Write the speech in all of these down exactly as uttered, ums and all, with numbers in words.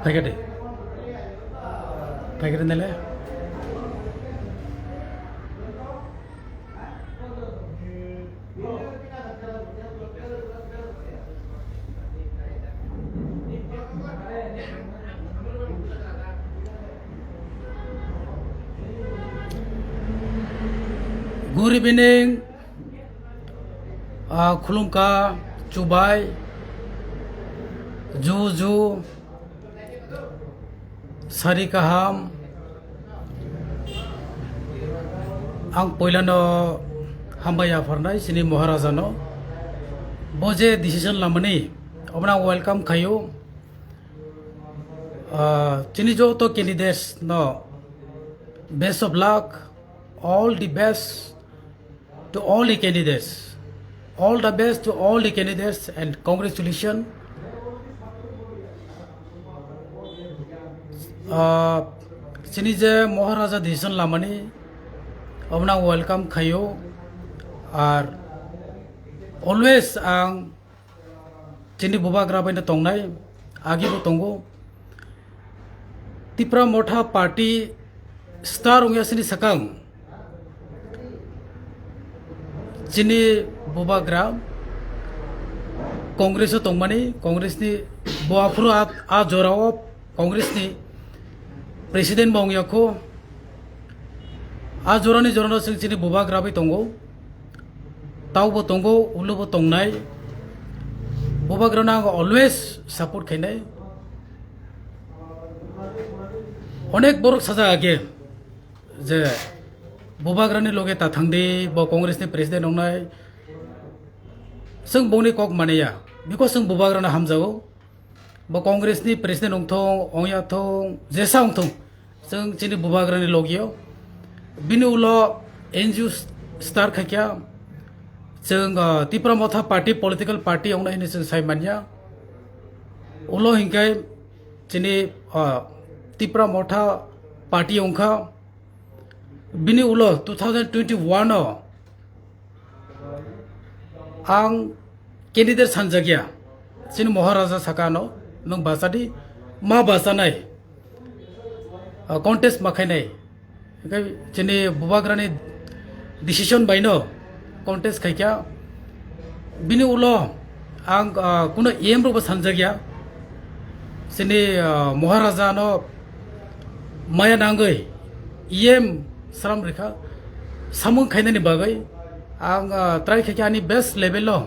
Paikade. Paikade nele. Good evening. Ah, khulumkha, chubai, ju ju, sari kaham. Ang poilano hambai yapharnai chini Maharaja no. Bo je decision lamani, obono ang welcome khaio. Ah, chini joto candidates no best of luck, all the best. To all the candidates. All the best to all the candidates and congratulations. Ah, chini je Maharaja decision lamani, obono ang welcome khaio. Ar always ang chini bubagra bai no tongnai, agi bo tongo. Tipra Motha Party star wngya sini sakang. Chini bubagra Congress o tongmani, Congress ni bo aphuru a, a jora o Congress ni president bo wngya kho. A jorani jorano chwng chini bubagra bai tongo. Taubo tongo, ulobo tongnai. Bubagrano ang always support khainai. Onek borok sajak age je bubagrani loge ta thangdi, bo Congress ni president wngnai. Chwng bongni kok manaya, because chwng bubagrano hamjago. Bo Congress ni president wngthong, wngya thong, jesa wngthong, chwng chini bubagrani logio. Bini ulo N G O star khaikya, chwng, ah, Tipra Motha Party, political party wngnai hinwi chwng sai manya. Ulo hinkhai chini, ah, Tipra Motha Party wngkha. Bini ulo two thousand twenty-one o ang candidate sanjakya. Chini Maharaja saka ano, nwng bachadi, ma bachanai, ah, contest ma khainai. Hingke chini bubagrani decision baino contest khaikha. Bini ulo ang, ah, kuno E M rokbo sanjakya. Chini, ah, Maharaja no maya nangwi E M sram rikha samung khainani bagwi ang, ah, try khaikha ani best level o.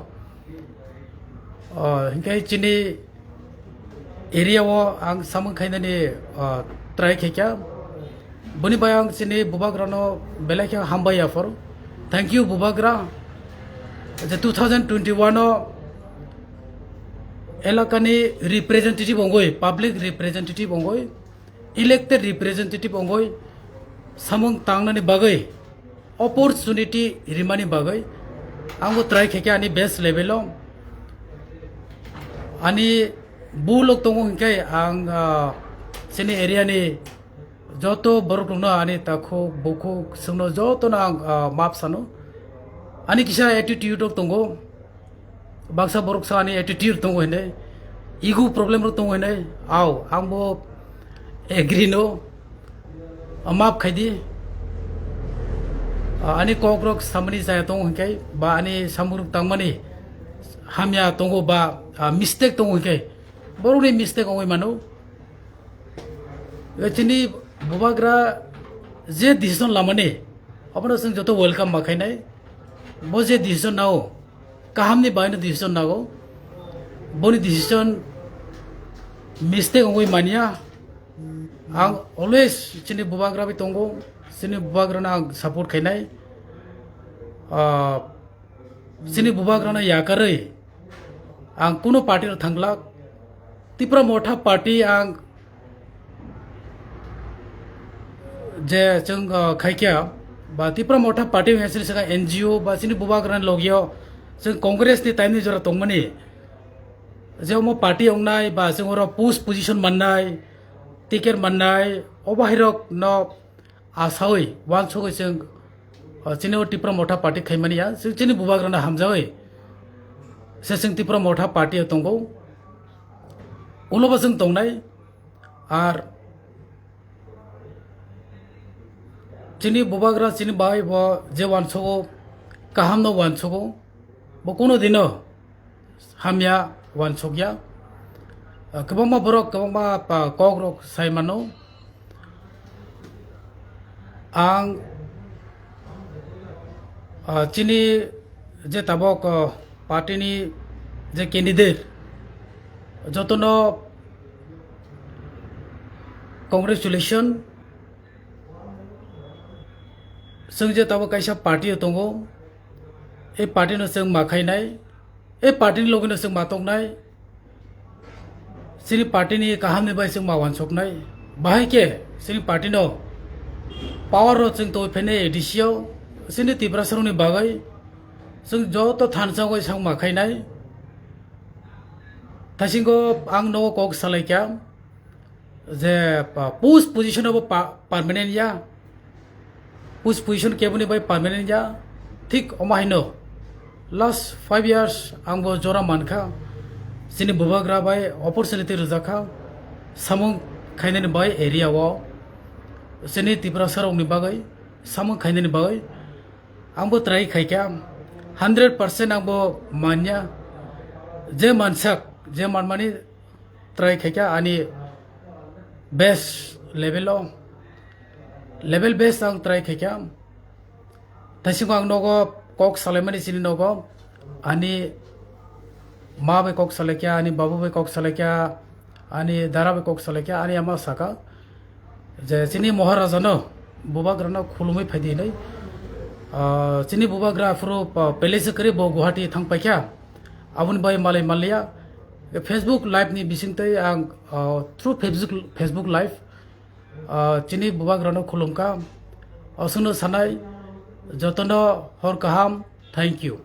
Ah, hingke chini area o ang samung khainani, ah, try khaikha. Boni bai ang chini bubagrano belai khe hambai yapharo. Thank you bubagra. Je two thousand twenty-one o elakani representative ongoi, public representative ongoi, elected representative ongoi samung tangnani bagwi opportunity rimani bagwi ang bo try khaikha ani best level o. Ani bulok tongo hinkhe ang, ah, chini area ni joto borok rokno ani takhuk bukhuk chwngno jotono ang, ah, map sano. Ani kisa attitude rok tongo. Baksa borok sa ani attitude tongo hinwi, ego problem rok tongo hinwi, au, ang bo agree no, ah, maaf khai di. Ah, ani kok rok samani jaya tongo hinkhai, ba ani samung rok tangmani hamya tongo ba, ah, mistake tongo hinkhai, borok ni mistake ongoi mano. Chini bubagra je decision lamani, abono chwng joto welcome ma khainai. Bo je decision nao, kahamni baino decision nago. Boni decision mistake ongoi manya. Ang always chini bubagra bai tongo, chini bubagrano ang support khainai. Ah, chini bubagrano yakarwi ang kuno party rok thanglak. Tipra Motha Party ang je chwng, ah, khaikya, ba Tipra Motha Party wngya chini saka N G O ba chini bubagrani logio chwng Congress ni time ni jora tongmani, je omo party wngnai ba chwng oro post position mannai, ticket mannai, obo hairok no asawi wansugwi chwng O chini o Tipra Motha party khaimani ya, chwng chini bubagrano hamjawi se chwng Tipra Motha party o tongo, ulo bo chwng tongnai. Ar chini bubagra chini bai bo je wansugo, kahamno wansugo, bo kuno dino hamya wansukya. Ah, kwbangma borok, kwbangma pa-, kokrok sai mano. Ang, ah, chini je tabok, ah, party ni je candidate, jotono congratulation. Chwng je tabok kaisa party o tongo, e party no chwng ma khainai, e party ni logi no chwng ma toknai, chini party ni kaham ni bai chwng ma wansuknai, bahai khe chini party no power o chwng twi phainai A D C o, chini Tiprasa rok ni bagwi chwng joto thansa bai chwng ma khainai. Thaisingo ang nogo kok salai kha, je, pa-, post position abo pa-, permanent ya, post position keboni bai permanent ya, thik omo haino last five years ang bo jora mankha, chini bubagra bai opportunity rwjakha, samung khainani bai area o, chini Tiprasa rokni bagwi samung khainani bagwi ang bo try khaikha, hundred percent ang bo manya, je mansak, je manmani try khaikha ani best level o, level best ang try khaikha. Thaisingo ang nogo kok salaimani chini nogo, ani ma bai kok salaikha, ani babu bai kok salaikha, ani dara bai kok salaikha, ani ama saka je chini Maharaja no bubagrano khulumwi phaidi hinwi. Ah, chini bubagra aphuru pa-, palace kwrwi bo Guwahati thang paikha. Aboni bai malai manliya. Facebook live ni bisingtwi ang, ah, through Facebook, Facebook live, ah, chini bubagrano khulumkha. Aswkno sanai, jotono hor kaham, thank you.